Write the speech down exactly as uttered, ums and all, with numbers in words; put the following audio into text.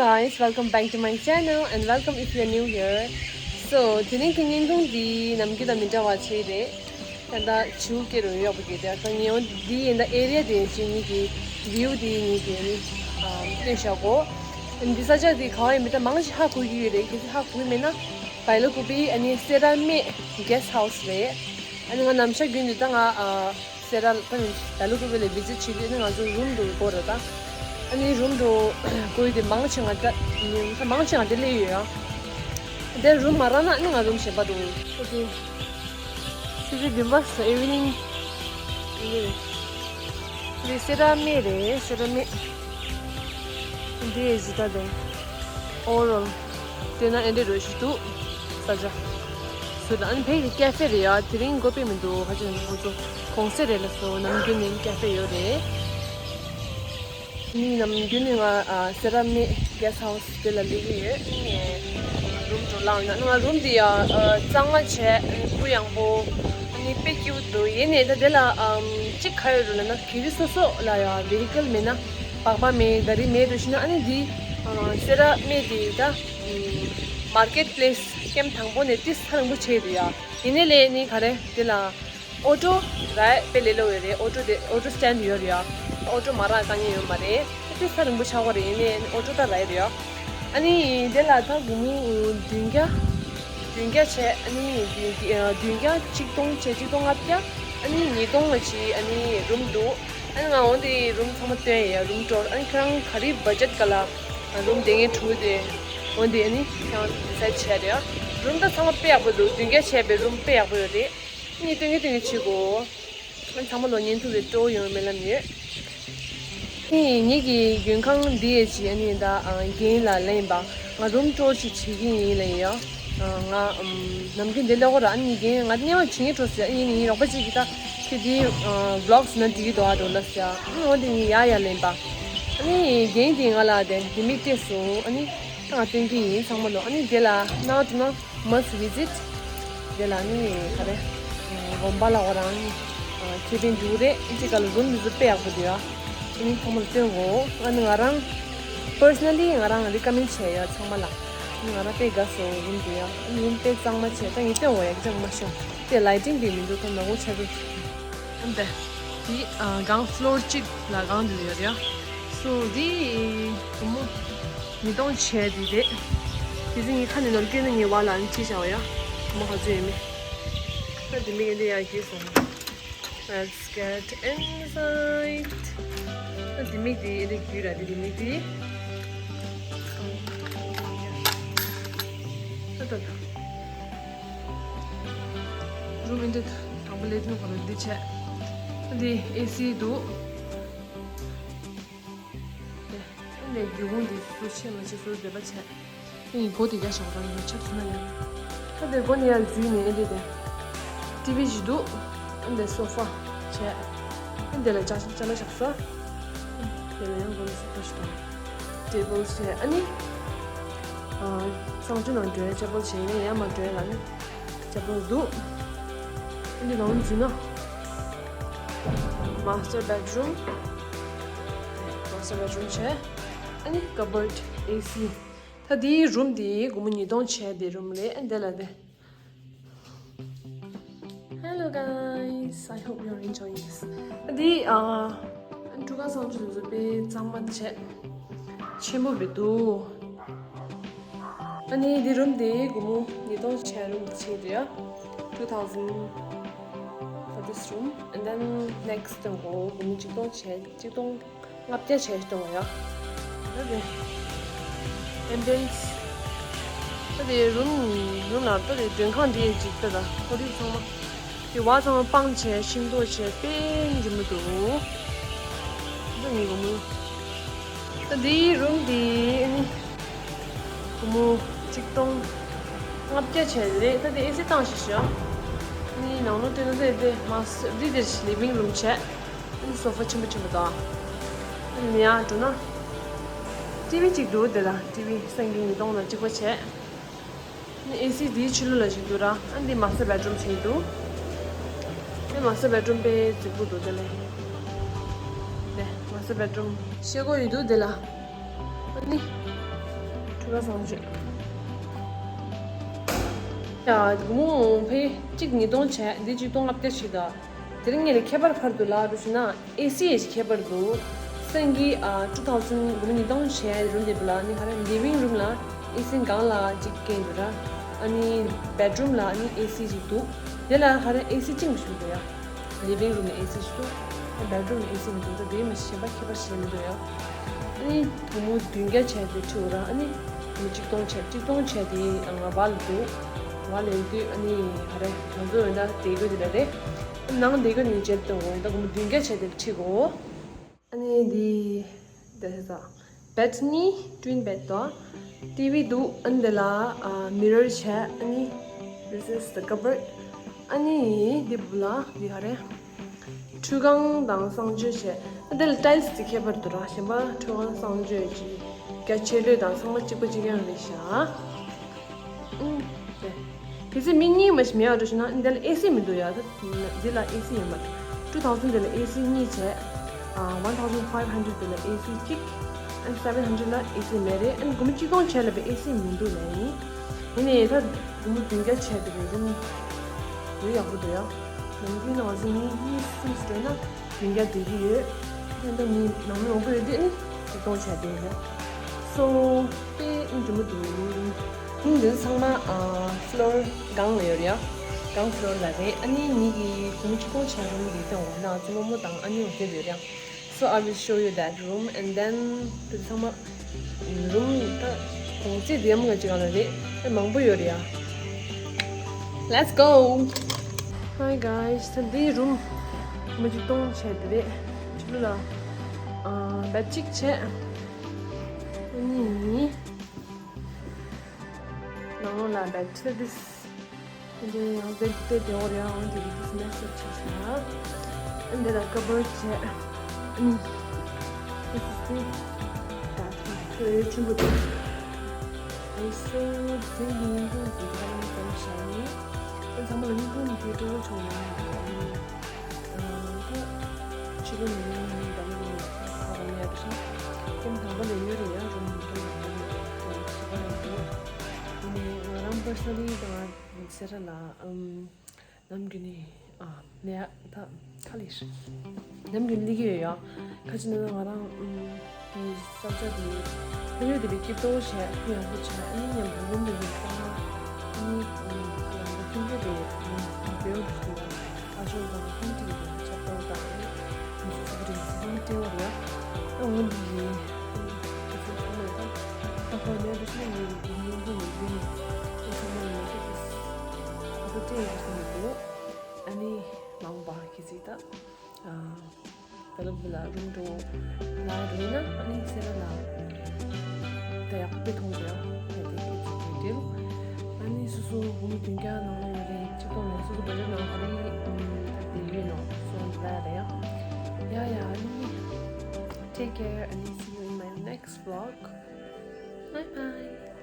Guys, welcome back to my channel and welcome if you're new here. So, དེ་རིང་གི་བརྙན་ཐུང་འདི་ནམ་རྒྱུན་དང་མི་འདྲ་བ་ཆེ་རེད། ད་ལྟ་ཆུ་སྐྱེ་རུ་ཡོག་པ་གི་དེ་ཁ་ཉེ་འོ་འདི་ཡིན་ད་ཨེ་རི་ཡ་དེ་ཅི་ཉིད་ཀྱི་བིའུ་དེ་ཉིད་ཀྱི་ཨ་སྟོན་བཞག་གོ། འདི་ས་ཆ་དེ་ག་བ་ཡིན་མིན་ད་མང་ཆེ་ཧ་གོ་གི་ཡོད་རེད། གལ་སྲིད་ཧ་གོ་གི་མེད་ན་བའི་ལོ་ཀུ་པི་ཨ་ནི་སེ་ར་སྨད་གེ་སི་ཧའུ་སི་རེད། ཨ་ནི་ང་ནམ་ཞག་རྒྱུན་དུ་ད་ང་ཨ་སེ་ར་ད་ནི་ད་ལུ་ཀུ་བེ་ལ་བི་ཛིཊ་བྱེད་དུས་ནི་ང་ཚོ་རུམ་དུ་སྐོར་ར་ད། ཨ་ནི་རུམ་དུ་སྐོར་དེ་མང་ཆེ་ང་ད་མང་ཆེ་ང་དེ་སླེབས་ཡོད་ཡ། དེ་རུམ་མ་རག་ན་ཨ་ནི་ང་རུམ་གཞན་པ་དུ་སྐོར་དུ། སི་ཏི་བདུན་པ་ས་ཨི་ཝི་ནིང་། དེ་སེ་ར་སྨད་རེད། སེ་ར་སྨད། འདི་ཡི་གཟི་ད་དེ་ཨོ་རོལ། དེ་ན་ཨེ་འདྲེ་རོ་ཞིག་འདུག་ས་ཆ། སུ་དང་ཨ་ནི་ཕ་གི་ཀེ་ཧྥེ་རེད་ཡ། དེ་རིང་སྒོ་ཕྱེ་མི་འདུག་ཧ་ཅང་ཁོང་ཚོ་གུང་སེང་རེད་ལ་སོ་ནམ་རྒྱུན་ནས་ཀེ་ཧྥེ་ཡོད་རེད། ནི་ནམ་རྒྱུན་ནས་ང་ཨ་སེ་ར་སྨད་གེ་སི་ཧའུ་སི་དེ་ལ་སླེབས་ཀྱི་ཡོད། ནི་རུམ་དུ་ལངས་ན་ང་རུམ་དེ་ཡ་གཙང་མ་བྱས་སྐུ་ཡངས་པོ། ནི་དཔེ་སྐྱིད་པོ་འདུག་ཡིན་ནའི་ད་དེ་ལ་ཨམ་གཅིག་ག་ཡོད་རུ་ལ་ན་གལ་སྲིད་སོ་སོ་ལ་ཡ་བེ་ཧི་ཀལ་མེད་ན། སྦག་སྦག་མེད། ག་རི་མེད་འགྲོ་ཤི་ན་ཨ་ནི་འདི་ཨ་སེ་ར་སྨད་དེ་ད་མར་ཀེཊ་པི་ལེ་སི་ཀེམ་དང་པོ་ནས་ཏི་ས་རིང་པོ་ཆེ་འདུག་ཡ། ཡིན་ནའི་ལས་ནི་ག་རེ་དེ་ལ་ཨོ་ཊོ་ར་དཔེ་ལས་སླ་བོ་རེད། ཨོ་ཊོ་དེ་ཨོ་ཊོ་སི་ཊེན་ཌི་ཡོད་རེད་ཡ། ཨོ་ཊོ་མ་རག་དཀའ་ངལ་ཡོད་མ་རེད། ཏི་ས་རིང་པོ་ཆགས་པ་རེད། ཡིན་ནའི་ཨོ་ཊོ་ད་རག་ཡོད་རེད་ཡ། ཨ་ནི་དེ་ལ་ད་སྒོར་མོ་བདུན་བརྒྱ། བདུན་བརྒྱ་བྱས། ཨ་ནི་བདུན་བརྒྱ་ཨ་བདུན་བརྒྱ་གཅིག་སྟོང་བྱས་གཅིག་སྟོང་ལྔ་བརྒྱ། ཨ་ནི་ཉིས་སྟོང་ལ་ཅིག་ཨ་ནི་རུམ་འདུག་ཨ་ནི་ང་འོ་དེ་རུམ་ཚང་མ་སྟོན་ཡ། རུམ་ཊུར། ཨ་ནི་ཁྱེད་རང་ག་རེ་བ་ཇེཊ་ག་ལ་རུམ་བསྡད་མཁན་འདུག་དེ་འོ་དེ་ཨ་ནི་ཁྱེད་རང་ཌི་སའིཌ་བྱས་རེད་ཡ། རུམ་ད་ཚང་མ་དཔེ་ཡག་པོ་འདུག་བདུན་བརྒྱ་བྱས་པའི་རུམ་དཔེ་ཡག་པོ་ཡོད་རེད། ཨ་ནི་སྟོན་གི་སྟོན་གི་བྱེད་དགོས། ཚང་མ་ལོ་ཉན་ཐུབ་པའི་སྤྲོ་བོ་ཡོང་བའི་སྨོན་ལམ་ཡོད། ཨེ་ངེད་ཀྱི་མགོན་ཁང་འདི་ཡི་ཅི་ཨ་ནི་ད་ཨ་རྒན་ལ་ལེན་པ། ང་རུམ་ཊུར་ཅིག་བྱེད་ཀྱི་ཡིན་ལེ་ཡ། ཨ་ང་ཨམ་ནམ་རྒྱུན་འདི་ལས་ཁོ་ར་ཨ་ནི་རྒན་ང་དམྱལ་བ་བྱེད་ངེས་འགྲོ་ཟེར། ཨ་ཡིན་ཡིན་རོགས་པ་ཅིག་གིས་ད་ཁྱེད་འདི་ཨ་བི་ལོག་ཟེར་ན་འགྲིག་གི་འདུག་ཨ་འགྲོ་ལ་ཟེར། ཨ་འོ་དེ་ངས་ཡ་ཡ་ལེན་པ། ཨ་ནི་རྒན་དེ་ང་ལ་དེ་དེ་མིག་སྟེར་སོང་། ཨ་ནི་ད་ང་སྟོན་གྱི་ཡིན་ཚང་མ་ལོ། ཨ་ནི་དེ་ལ་ན་དུ་ན། Must visit། དེ་ལ་ནི་ག་རེ། དགོན་པ་ལ་འོ་རང་ཁེ་ཕན་འདུག་རེད། ཅི་ག་ལ་རུམ་འདི་ཚོ་དཔེ་ཡག་པོ་འདུག་ཡ། ཨ་ནི་ཚང་མ་ལ་སྟོན་དགོས། ཨ་ནི་ང་རང་པར་སོ་ནལ་ལི་ང་རང་རི་ཀ་མེན་ཌི་བྱས་ཡ་ཚང་མ་ལ། ཨ་ནི་ང་རང་དཔེ་དགའ་སོང་རུམ་འདི་ཡ། ཨ་ནི་རུམ་དཔེ་གཙང་མ་བྱས། ད་ངས་སྟོན་དགོས་ཡ། ཅང་མ་ཤོང་དེ་ལའི་ཊིང་དེ་མི་འདུག་ད་ནག་པོ་ཆགས་འདུག་ཨ་འདི་དེ་ཨ་སྒང་ཕི་ལོར་གཅིག་ལ་སྒང་འདི་ལ་ཡོད་རེད་ཡ། སོ་འདི་སྒོར་མོ་ཉིས་སྟོང་བྱས་འདི་རེད། དེ་ཚེ་ངའི་ཁ་ནས་ནོར་སྐྱོན་ན་ངའི་བ་ལ་ནི་ཅི་བྱའོ་ཡ། སྒོར་མོ་ག་ཚོད་ཡོད་མེད། ད་འདི་མིག་འདི་ཡ་རྒྱུས་སོང་། Let's get inside. ད་འདི་མིག་འདི་འདི་རྒྱུས་ར་འདི་འདི་མིག་འདི། ད་ད་ད། རུམ་འདི་དང་པོ་ལེ་ཊིན་ཁོ་ར་འདི་བྱས། འདི་ཨེ་སི་འདུག་འདི་སྒེའུ་ཁུང་འདི་སུ་ཆེ་མ་ཆེ་སུ་བདེ་པ་བྱས། འདི་སྒོ་འདི་རྒྱག་བཞག་པ་ནི་ཆབ་སུ་ན་ཡང་། ད་འདི་སྒོ་ནས་ཡར་འཛུལ་ནས་འདི་དེ་ཊི་ཝི་ཞིག་འདུག་འདི་སོ་ཕ་བྱས། འདི་ལ་ཅ་ཅ་ལག་བཞག་ས། འདི་ལ་ཡང་སྒོ་ནས་སོ་ཕ་ཞིག་དང་། ཊེ་བལ་བྱས། ཨ་ནི་གསང་སྤྱོད་ནང་འགྲོ་ཡ་ཅ་པལ་བྱས། ཡིན་ན་ཡར་མར་འགྲོ་ཡ་ལ་ནི་ཅ་པལ་འདུག་འདི་ནང་འཛུལ་ན། མ་སི་ཊར་བེཌ་རུམ། མ་སི་ཊར་བེཌ་རུམ་བྱས། ཨ་ནི་ཀ་བར་ཌི། ཨེ་སི། ད་འདིའི་རུམ་འདི་སྒོར་མོ་ཉིས་སྟོང་བྱས་འདི་རུམ་རེད། ཨ་འདི་ལ་འདི། Hello guys, I hope you're enjoying this. འདི་ཨ་ཁྲུས་ཁང་གསང་སྤྱོད་དེ་ཚོ་དཔེ་གཙང་མ་བྱས། ཆེན་པོ་རེད་འདུག་ཨ་ནི་འདི་རུམ་འདི་སྒོར་མོ་ཉིས་སྟོང་བྱས་རུམ་འདི་བྱས་འདི་ཡ། Two thousand for this room and then next དང་སྒོར་མོ་ཉིས་སྟོང་བྱས་ཉིས་སྟོང་ལྔ་བརྒྱ་བྱས་གཏོང་བ་ཡ། ད་དེ་ཨེམ་བི་ཡེན་སི། ད་དེ་རུམ་རུམ་ལ་ད་དེ་མགྲོན་ཁང་འདི་ཅིག་ད་ད་ཁོར་ཡུག་ཚང་མ་དེ་བ་ཚང་མ་སྤང་བྱས་ཤིང་ཏོག་བྱས་དཔེ་འཇིམ་པོ་འདུག་ད་ངའི་སྒོར་མོ་ད་དེའི་རུམ་འདི་ཨ་ནི་སྒོར་མོ་ཆིག་སྟོང་ལྔ་བརྒྱ་བྱས་རེད། ད་དེ་ཨེ་སི་བཏང་ཞིག་ཞོ་ནི་ནང་ལོགས་སྟོན་ན་དེ་དེ་མ་སི་འདི་དེར་ལི་ཝིང་རུམ་བྱས། ཨ་ནི་སོ་ཕ་ཆེན་པོ་ཆེན་པོ་དང་། ཨ་ནི་ཡང་འགྲོ་ན། ཊི་ཝི་གཅིག་འདུག་དེ་ལ་ཊི་ཝི་སེང་གེ་ཉིས་སྟོང་དང་གཅིག་པ་བྱས། ཨ་ནི་ཨེ་སི་དེའི་ཕྱི་ལོགས་ལ་གཅིག་འདུག་ར། ཨ་ནི་མ་སི་ཊར་བེཌ་རུམ་བྱས་འདུག་ཨ་ནི་མ་སི་ཊར་བེཌ་རུམ་དཔེ་རྫིག་པོ་འདུག་དེ་ལ། དེ་མ་སི་ཊར་བེཌ་རུམ་ཤེལ་སྒོ་ཡོད་འདུག་དེ་ལ། ཨ་ནི། ཁྱོད་རང་བཟང་ཅིག་ཡ། སྒོར་མོ་ཕའི་གཅིག་ཉིས་སྟོང་བྱས། འདི་གཅིག་སྟོང་ལྔ་བརྒྱ་ཞིག་དང་། དེ་རིང་ངས་ལས་ཁྱད་པར་ཕར་དུ་ལ་རུ་ཞུ་ན། ཨེ་སི་ཡི་ཁྱད་པར་འདུག་སེང་གི་ཨ་two thousand སྒོར་མོ་ཉིས་སྟོང་བྱས་རུམ་དེ་བུ་ལ་ནི་ཧ་ར་ལི་བིང་རུམ་ལ་ཨེ་སི་སྒང་ལ་གཅིག་བཀན་འདུག་ར། ཨ་ནི་བེད་རུམ་ལ་ནི་ཨེ་སི་གཅིག་འདུག་དེ་ལ་ཧ་ར་ཨེ་སི་གཅིག་མ་ཞུ་འདུག་ཡ། ལི་བིང་རུམ་ལ་ཨེ་སི་ཞིག་འདུག་བེད་རུམ་ལ་ཨེ་སི་མི་འདུག་ད་དེ་མ་ཤེས་པ་ཁྱད་པར་ཞིག་མི་འདུག་ཡ། ཨ་ནི་སྒོར་མོ་བདུན་བརྒྱ་བྱས་དེ་ཁྲིའུ་ར། ཨ་ནི་སྒོར་མོ་གཅིག་སྟོང་བྱས་གཅིག་སྟོང་བྱས་དེ་ང་བ་ལ་འདུག་བ་ལ་འདུག་ཨ་ནི་ཧ་ར་ང་ཚོ་འོན་ད་དེ་གོ་དེ་ལ་རེད། ནང་དེ་གོ་ནི་བྱེད་དུ་འོན་ད་སྒོར་མོ་བདུན་བརྒྱ་བྱས་དེ་ཁྲི་གོ་ཨ་ནི་འདི་འདི་ཟ། བེད་གཉིས། ཊུ་ཝིན་བེད་དང་། ཊི་ཝི་འདུག་ཨ་ནི་འདི་ལ་ཨ་མི་རར་བྱས། ཨ་ནི་this is the cupboard. ཨ་ནི་འདི་བུ་ལ་འདི་ག་རེ། ཁྲུས་ཁང་དང་གསང་སྤྱོད་བྱས། ཨ་འདི་ལ་ཊའིལ་སི་དེ་ཁྱད་པར་འདུག་ར། གཞན་པ་ཁྲུས་ཁང་གསང་སྤྱོད་ཀྱི་རྒྱ་ཆེ་ལོས་དང་ཚང་མ་གཅིག་པ་གཅིག་རྐྱང་རེད་ཤག་ཨུམ། དེ་ཚེ་མི་གཉིས་མ་ཞིག་མེད་ཨ་འགྲོ་ཞུ་ན་འདི་ལ་ཨེ་སི་མི་འདུག་ཡ། ད་འདི་ལ་ཨེ་སི་ཡོད་མ་རེད། two thousand འདི་ལ་ཨེ་སི་གཉིས་བྱས། ཨ་one thousand five hundred འདི་ལ་ཨེ་སི་གཅིག and seven hundred ལ་ཨེ་སི་མེད་རེད། and སྒོར་མོ་གཅིག་སྟོང་བྱས་ལ་བའི་ཨེ་སི་མི་འདུག་ལ་ཡིན། ཡིན་ནའི་ད་སྒོར་མོ་བདུན་བརྒྱ་བྱས་འདི་རེད། རུམ་རུ་ཡག་པོ་འདུག་ཡ། ནང་ཁུལ་ནང་ང་ཚོ་མི་གཉིས་གསུམ་ཞིག་འགྲོ་ན། བདུན་བརྒྱ་བསྡད་ཀྱི་ཡོད། ད་ལྟ་ངའི་ནང་མི་མང་པོ་ཡོད་དུས་ནི་གཅིག་སྟོང་བྱས་བསྡད་ཡོད། So དཔེ་ཨིན་འགྲིག་མོ་འདུག་རུམ་འདི་ཚང་མ་ཨ་ཕློར་སྒང་ལ་ཡོད་རེད་ཡ། སྒང་ཕློར་ལ་རེད། ཨ་ནི་ངེད་ཀྱི་སྒོར་མོ་གཅིག་སྟོང་བྱས་རུམ་འདི་སྟེང་འོག་ན་བཙུན་མོ་མོ་དང་ཨ་ནི་འོག་དེ་ཡོད་རེད་ཡ། So I will show you that room and then དེ་ཚང་མ་རུམ་ད་གོང་ཚད་དེ་ཡམ་ག་ཅིག་ག་ལ་རེད། དཔེ་མང་པོ་ཡོད་རེད་ཡ། Let's go. Hi guys. ད་འདི་རུམ་མ་གཅིག་སྟོང་བྱས་དེ་རེད། ཕྱི་ལོགས་ལ་ཨ་བེད་གཅིག་བྱས། ཨ་ནི་ནང་ལོགས་ལ་བེད་ཆ་དེ། འདི་ཡང་བེད་དེ་དེ་འོར་ཡང་འོང་དེ་དེ་མེད་སོ་ཆེ་ཤ། འདི་ལ་ཀ་བར་བྱས། ཨ་ནི། This is the bathroom. ཁོས་ཆེན་པོ་དེ། ཨེ་སོ་ཟེར་གྱི་ཡིན་དུས་དེ་ག་རང་ཙམ་བྱས་ནས། ཨ་ཚང་མ་ལ་མིག་ཁུང་དེ་སྤྲོ་བོ་བྱུང་ཡོང་ཡོད། ཨ་ནི། ཨ་ད་ཕྱི་ལོགས་ནས་ཡོང་ཡིན་ད་ནི་ཡིན་ཁ་རང་ཡག་པོ་ཞིག་ཀེམ་དང་པོ་ལ་ཡོད་རེད་ཡ། རུམ་ཀེམ་དང་པོ་ལ་ཡོད་རེད། ཀེམ་གསར་པ་རང་འདུག་ཨ་ནི་ང་རང་པར་སོ་ནལ་ལི་དང་སེ་ར་ལ་ཨམ། ནམ་རྒྱུན་ནས་ཨ་ནས་ད་ཁ་ལས་ནམ་རྒྱུན་སླེབས་ཀྱི་ཡོད་ཡ། ཁ་ཅིག་ན་ང་རང་ཨམ་དེ་ས་ཆ་དེ་ཕ་ཡུལ་དེ་བས་སྐྱིད་ཏོ་བྱས་ཁུ་ཡག་པོ་བྱས། ཨ་ནི་མཉམ་དུ་རུམ་དེ་བས་ཁ་ཨ་ནི་ཨམ་ཁ་ལ་ང་ཕུན་ཚོགས་དེ་ཨམ་བེའུ་དེ་ཡ། ཨ་ཞོག་དང་ཁོང་གཅིག་གི་ཆབ་ཏོག་དང་མི་ཚེ་ཚོགས་རིགས་ཚང་མ་སྤྲད་བར་ཡ། ཨ་འོ་འདི་ཡིན། ཨ་ཚོ་ཚང་མ་ད་ཨ་ཁོ་ནས་འདི་ཤི་ནས་ཡིན་ཡིན་ཡིན་ཡིན་ཡིན། ཨ་ཚང་མ་ཡིན་ཤི་ཏིས། ཨ་ཚོ་སྤྲད་ཡོད་ཟེར་ནས་འདུག་ཨ་ནི་མང་པ་གི་ཚིག་ད། ཨ་ད་ལོ་བུ་ལ་རུང་འགྲོ་ལ་རེད་ན་ཨ་ནི་སེ་ར་ལ་ད་ཡག་པོ་མཐོང་རེད། ཨ་ནི་དེ་སྐད་ཆ་དེ་འདྲ། ཨ་ནི་སོ་སོ་བུ་མོ་བདུན་བརྒྱ་ནང་ལ་ཡོད་རེད། གཅིག་པོ་ནས་སོ་སོ་བེ་རི་ནང་ཧ་རི་ད་དེ་ཡོད་ནོ་སོང་ལ་རེད། ཡ་ཡ་ཨ་ནི། Take care and see you in my next vlog. Bye bye.